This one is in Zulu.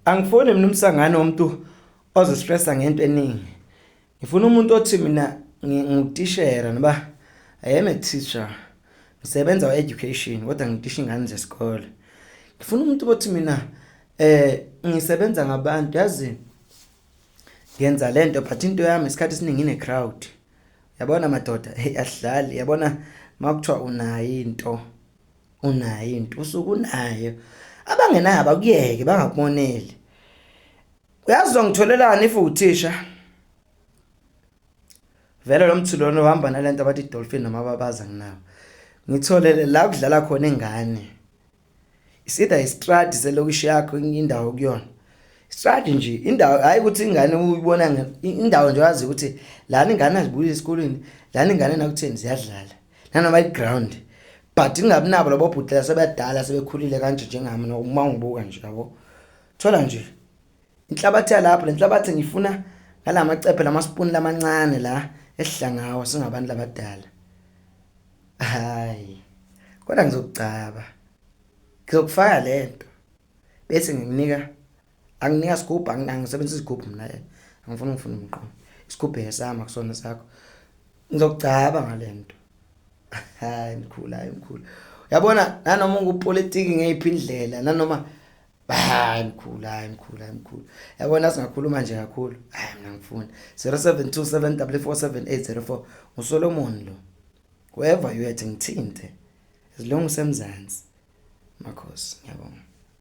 Angifuni mina umsangano womuntu ozistressa ngento eningi. Ngifuna umuntu othi mina ngutishera noba I am a teacher. Ngisebenza kwa-education kodwa ngitisha ingane zesikole. Ngifuna umuntu othi mina ngisebenza ngabantu yazi ngenza lento but into yami isikhathi esiningi ine crowd. Yabona madoda, hey asidlali yabona makuthiwa unayo into unayo into usuke unayo abangenayo abakuyeke bangakumoneli uyazi uzongitholelani if uwuthisha vele lo mthu lona uhamba nalento abathi dolphin noma babaza nginawo ngitholele la kudlala khona ingane isida istradi selokishi yakho indawo kuyona istradi nje indawo hayi ukuthi ingane uyibona indawo nje wazi ukuthi lana ingane azibuye esikolweni lana ingane nakutheni ziyadlala nanoma i-ground but ingabi nabo labo bhuti sebedala sebekhulile kanje njengami uma ngibuka nje yabo thola nje inhlabathi yalapho le nhlabathi ngifuna ngalamacephe lamasipuni lamancane la esidla ngawo singabantu labadala hayi kodwa ngizokugcaba ngizokufaka lento bese ngikunika anginika sigubhu angisebenzisa isigubhu mina angifuni ngifuna umqondo isigubhu esami akusona sakho ngizokugcaba ngalento hayi mkhulu hayi mkhulu uyabona nanoma ungupolitiki ngeyiphi indlela nanoma hayi mkhulu hayi mkhulu hayi mkhulu yabona singakhuluma nje kakhulu hayi mina ngifuna 0727447804 nguSolomon lo whoever you at ngithinte as long usemzansi makhosi ngiyabonga.